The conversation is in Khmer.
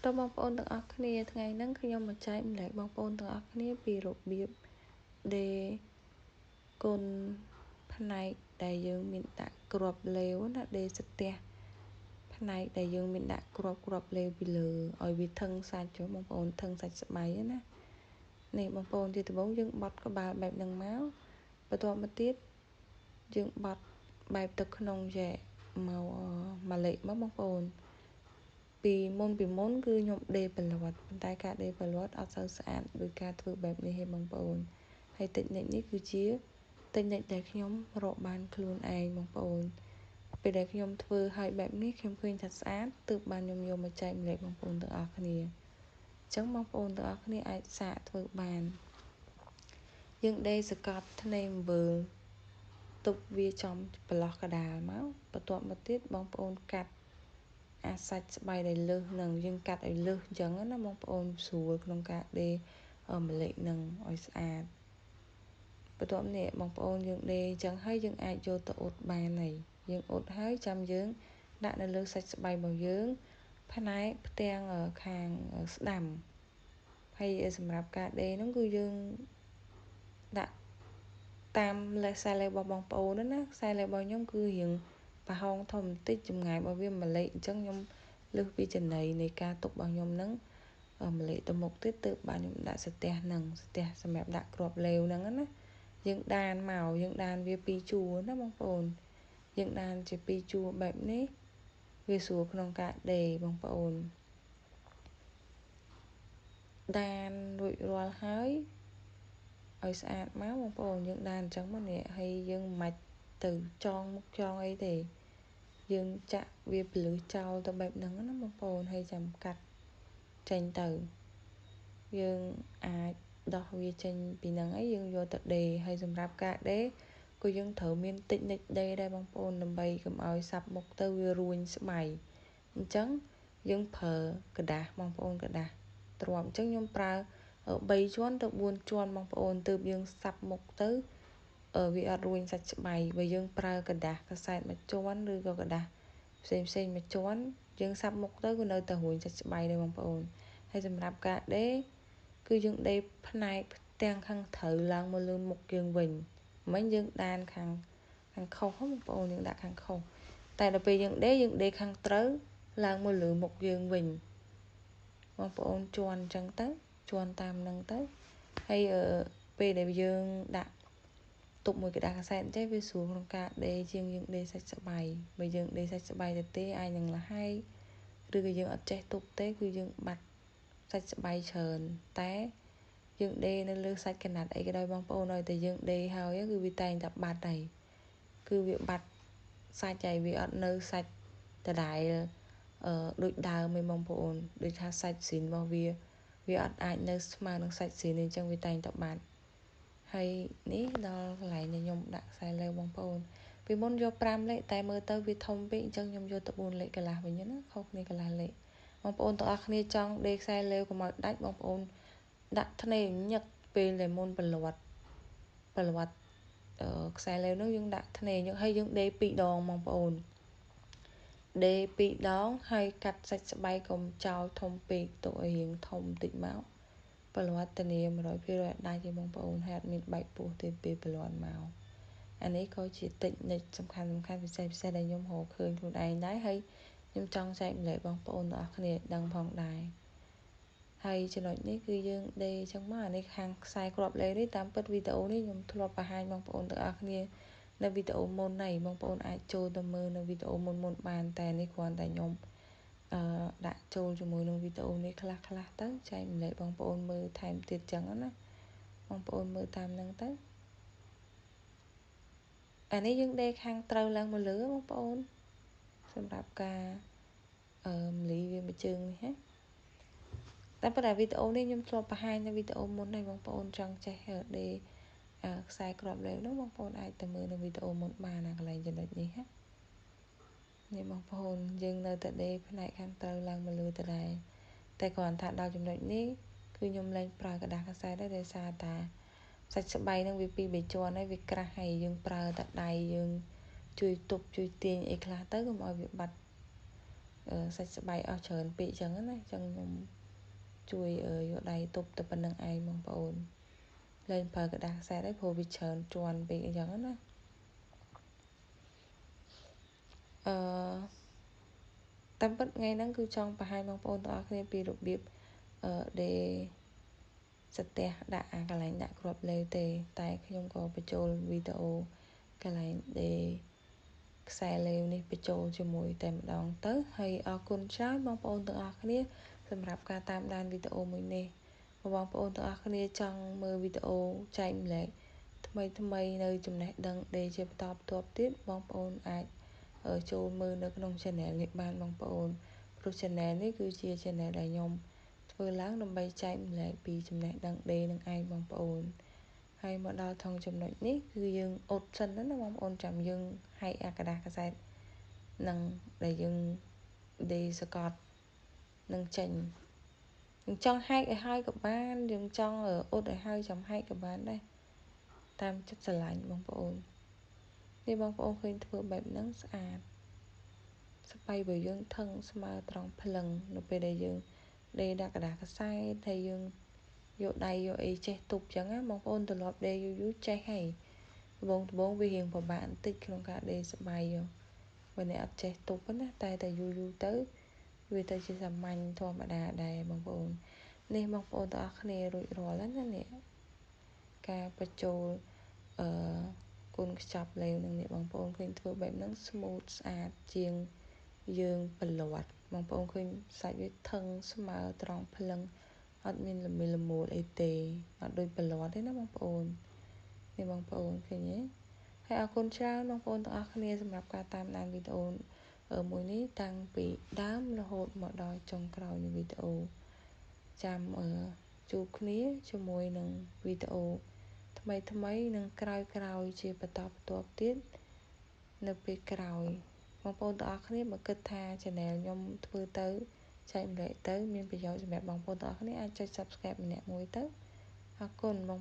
តើបងប្អូនទាំងអស់គ្នាថ្ងៃហ្នឹងខ្ញុំមកចែកម្លែកបងប្អូនទាំងអស់គ្នាពីរបៀបដេគុណផ្នែកដែលយើងមានដាក់គ្រាប់លេវណាដេស្ទះផ្នែកដែលយើងមានដាក់គ្រាប់លេវពីលើឲ្យវាថឹងសាច់ចុះបងប្អូនថឹងសាច់ស្បៃណានេះបងប្អូនជាដំបូងយើងបត់ក្បាលបែបហ្នឹងមកបន្ទាប់មកទៀតយើងបត់បែបទៅក្នុងចែកមកមួយលេខមកបងប្អូនពីមុនគឺខ្ញុំដេប្រឡាត់ប៉ុន្តែការដេប្រឡាត់អត់សូវស្អាតដោយការធ្វើបែបនេះទេបងប្អូនហើយតិចនិចនេះគឺជាតិចនិចដែលខ្ញុំរកបានខ្លួនឯងបងប្អូនពេលដែលខ្ញុំធ្វើឲ្យបែបនេះខ្ញុំឃើញថាស្អាតទើបបានខ្ញុំយកមកចែកម្លែកបងប្អូនទាំងអស់គ្នាអញ្ចឹងបងប្អូនទាំងអស់គ្នាអាចសាកធ្វើបានយើងដេសកត់ធ្នេអំបិលទុកវាចំប្រឡោះកដាលមកបន្ទាប់មកទៀតបងប្អូនកាត់អាសាច់ស្បៃដែលលើសនឹងយើងកាត់ឲ្យលើសអញ្ចឹងណាបងប្អូនស្រួលក្នុងការដេម្លិចនឹងឲ្យស្អាតបន្ទាប់នេះបងប្អូនយើងដេអញ្ចឹងហើយយើងអាចយកទៅអ៊ុតបានហើយយើងអ៊ុតហើយចាំយើងដាក់នៅលើសាច់ស្បៃរបស់យើងផ្នែកផ្ទាំងខាងស្ដាំហើយសម្រាប់ការដេហ្នឹងគឺយើងដាក់តាមលេសខ្សែលេរបស់បងប្អូនណាខ្សែលេរបស់ខ្ញុំគឺរៀងប្រហោងធំបន្តិចចម្ងាយរបស់វាមួយលេខអញ្ចឹងខ្ញុំលើសពីចំណីនៃការទុករបស់ខ្ញុំហ្នឹងមួយលេខទៅមុខទៀតទើបបានខ្ញុំដាក់ស្ទះហ្នឹងស្ទះសម្រាប់ដាក់គ្រាប់លេវហ្នឹងណាយើងដានមកយើងដានវាពីរជួរណាបងប្អូនយើងដានជាពីរជួរបែបនេះវាស្រួលក្នុងការដេបងប្អូនដានរួចរាល់ហើយឲ្យស្អាតមកបងប្អូនយើងដានអញ្ចឹងមកនេះហើយយើងមិនបាច់ទៅចងមុខចងអីទេយើងចាក់វាពលឺចោលទៅបែបហ្នឹងណាបងប្អូនហើយចាំកាត់ចេញទៅយើងអាចដោះវាចេញពីហ្នឹងហើយយើងយកទៅដេហើយសម្រាប់ការដេក៏យើងត្រូវមានតិចនិចដេដែរបងប្អូនដើម្បីកុំឲ្យសាប់មុខទៅវារួញស្បៃអញ្ចឹងយើងប្រើក្រដាសបងប្អូនក្រដាសទ្រាំអញ្ចឹងខ្ញុំប្រើ3ជាន់ទៅ4ជាន់បងប្អូនទើបយើងសាប់មុខទៅវាអត់រួញសាច់ស្បៃបើយើងប្រើក្រដាសកាសែតមួយជាន់ឬក៏ក្រដាសផ្សេងផ្សេងមួយជាន់យើងសាប់មុខទៅក៏នៅតែរួញសាច់ស្បៃដែរបងប្អូនហើយសម្រាប់ការដេគឺយើងដេផ្នែកផ្ទាំងខាងត្រូវឡើងមកលើមុខយើងវិញមិញយើងដានខាងខុសបងប្អូនយើងដាក់ខាងខុសតែដល់ពេលយើងដេខាងត្រូវឡើងមកលើមុខយើងវិញបងប្អូនជន់អញ្ចឹងទៅជន់តាមហ្នឹងទៅហើយពេលដែលយើងដាក់ទុកមួយក្រដាសកាសែតចេះវាស្រួលក្នុងការដេជាងយើងដេសាច់ស្បៃបើយើងដេសាច់ស្បៃទៅទេអាចនឹងលហែកឬក៏យើងអត់ចេះទុកទេគឺយើងបាត់សាច់ស្បៃច្រើនតែយើងដេនៅលើសាច់កណាត់អីក៏ដោយបងប្អូនឲ្យតែយើងដេហើយគឺវាតែងតែបាត់ហើយគឺវាបាត់សាច់ហើយវាអត់នៅសាច់ដដែលដូចដើមឯងបងប្អូនដូចថាសាច់ស៊ីនរបស់វាវាអត់អាចនៅស្មើនឹងសាច់ស៊ីនអញ្ចឹងវាតែងតែបាត់ហើយនេះដល់កន្លែងដែលខ្ញុំដាក់ខ្សែលេវបងប្អូនពីមុនយក5លេខតែមើលទៅវាធំពេកអញ្ចឹងខ្ញុំយកទៅ4លេខកន្លះវិញណាខុសគ្នាកន្លះលេខបងប្អូនទាំងអស់គ្នាចង់ដេខ្សែលេវកុំឲ្យដាច់បងប្អូនដាក់ធ្នេញឹកពេលដែលមុនប្រឡាត់ខ្សែលេវនោះយើងដាក់ធ្នេញឹកហើយយើងដេ2ដងបងប្អូនដេ2ដងហើយកាត់សាច់ស្បៃកុំចោលធំពេកទុកឲ្យរៀងធំតិចមកប្រឡាត់ធានា100%ដាច់ទេបងប្អូនហើយអត់មានបែកពោះទេពេលប្រឡាត់មកអានេះក៏ជាតិចនិចសំខាន់ពិសេសដែលខ្ញុំរកឃើញខ្លួនឯងដែរហើយខ្ញុំចង់ចែកម្លែកបងប្អូនទាំងអស់គ្នាដឹងផងដែរហើយចំណុចនេះគឺយើងដេចឹងមកអានេះខាងខ្សែគ្រាប់លេនេះតាមពិតវីដេអូនេះខ្ញុំធ្លាប់បង្ហាញបងប្អូនទាំងអស់គ្នានៅវីដេអូមុនហើយបងប្អូនអាចចូលទៅមើលនៅវីដេអូមុនបានតែនេះគ្រាន់តែខ្ញុំដាក់ចូលជាមួយនឹងវីដេអូនេះខ្លះទៅចែកម្លែកបងប្អូនមើលថែមទៀតចឹងណាបងប្អូនមើលតាមហ្នឹងទៅអានេះយើងដេខាងត្រូវឡើងមកលើបងប្អូនសម្រាប់ការមលីវាមួយជើងនេះណាតែប៉ុន្តែវីដេអូនេះខ្ញុំធ្លាប់បង្ហាញនៅវីដេអូមុនហើយបងប្អូនចង់ចេះដេខ្សែគ្រាប់លេវនោះបងប្អូនអាចទៅមើលនៅវីដេអូមុនបានណាកន្លែងចំណុចនេះណានេះបងប្អូនយើងនៅតែដេផ្នែកខាងត្រូវឡើងមកលើទៅដែរតែគ្រាន់ថាដល់ចំណុចនេះគឺខ្ញុំលែងប្រើក្រដាសកាសែតដែរដោយសារតាសាច់ស្បៃនឹងវាពីរបីជាន់ហើយវាក្រាស់ហើយយើងប្រើតែដៃយើងជួយទប់ជួយទាញអីខ្លះទៅកុំឲ្យវាបាត់ សាច់ស្បែកអស់ច្រើនពេកចឹងណាចឹងខ្ញុំជួយយកដៃទប់ទៅប៉ុណ្្នឹងឯងបងប្អូនលែងប្រើក្រដាសខ្សែដែរព្រោះវាច្រើនជាន់ពេកអញ្ចឹងណាអឺតាមពិតថ្ងៃហ្នឹងគឺចង់បង្ហាញបងប្អូនទាំងអស់គ្នាពីរបៀបដេសទះដាក់អាកន្លែងដាក់គ្រាប់លេវទេតែខ្ញុំក៏បញ្ចូលវីដេអូកន្លែងដេខ្សែលេវនេះបញ្ចូលជាមួយតែម្ដងទៅហើយអរគុណច្រើនបងប្អូនទាំងអស់គ្នាសម្រាប់ការតាមដានវីដេអូមួយនេះបងប្អូនទាំងអស់គ្នាចង់មើលវីដេអូចែកម្លែកថ្មីថ្មីនៅចំណេះដឹងដេជាបន្តបន្ទាប់ទៀតបងប្អូនអាចចូលមើលនៅក្នុង Channel នេះបានបងប្អូនព្រោះ Channel នេះគឺជា Channel ដែលខ្ញុំធ្វើឡើងដើម្បីចែកម្លែកពីចំណេះដឹងដេនឹងឯងបងប្អូនហើយមកដល់ថងចំណុចនេះគឺយើងអត់សិនណាបងប្អូនចាំយើងហែកអាក្រដាសកាសែតនឹងដែលយើងដេសកត់នឹងចេញយើងចង់ហែកឲ្យហើយក៏បានយើងចង់អ៊ុតឲ្យហើយចាំហែកក៏បានដែរតាមចិត្តស្រឡាញ់បងប្អូននេះបងប្អូនឃើញធ្វើបែបហ្នឹងស្អាតស្បៃបើយើងថឹងស្មើត្រង់ភ្លឹងនៅពេលដែលយើងដេដាក់ក្រដាសកាសែតហើយយើងយកដៃយកអីចេះទប់ចឹងណាបងប្អូនត្រឡប់ដេយូរយូរចេះហើយដបងវារៀងពិបាកបន្តិចក្នុងការដេស្បៃបើអ្នកអត់ចេះទប់ណាតែតែយូរយូរទៅវាទៅជាសាមញ្ញធម្មតាដែរបងប្អូននេះបងប្អូនទាំងអស់គ្នារួចរាល់ហើយណានេះការបញ្ចូលអឺគុណខ្ចប់លេវនឹងនេះបងប្អូនឃើញធ្វើបែបហ្នឹង smooth ស្អាតជាងយើងប្រឡាត់បងប្អូនឃើញសាច់វាថឹងស្មើត្រង់ភ្លឹងអត់មានលមីលមួលអីទេអត់ដូចប្រឡាត់ទេណាបងប្អូននេះបងប្អូនឃើញទេហើយអរគុណច្រើនបងប្អូនទាំងអស់គ្នាសម្រាប់ការតាមដានវីដេអូមួយនេះតាំងពីដើមរហូតមកដល់ចុងក្រោយនៃវីដេអូចាំជួបគ្នាជាមួយនឹងវីដេអូថ្មីថ្មីនិងក្រោយក្រោយជាបន្តបន្ទាប់ទៀតនៅពេលក្រោយបងប្អូនទាំងអស់គ្នាបើគិតថា Channel ខ្ញុំធ្វើទៅចែកម្លែកទៅមានប្រយោជន៍សម្រាប់បងប្អូនទាំងអស់គ្នាអាចចុច Subscribe ម្នាក់មួយទៅអរគុណបង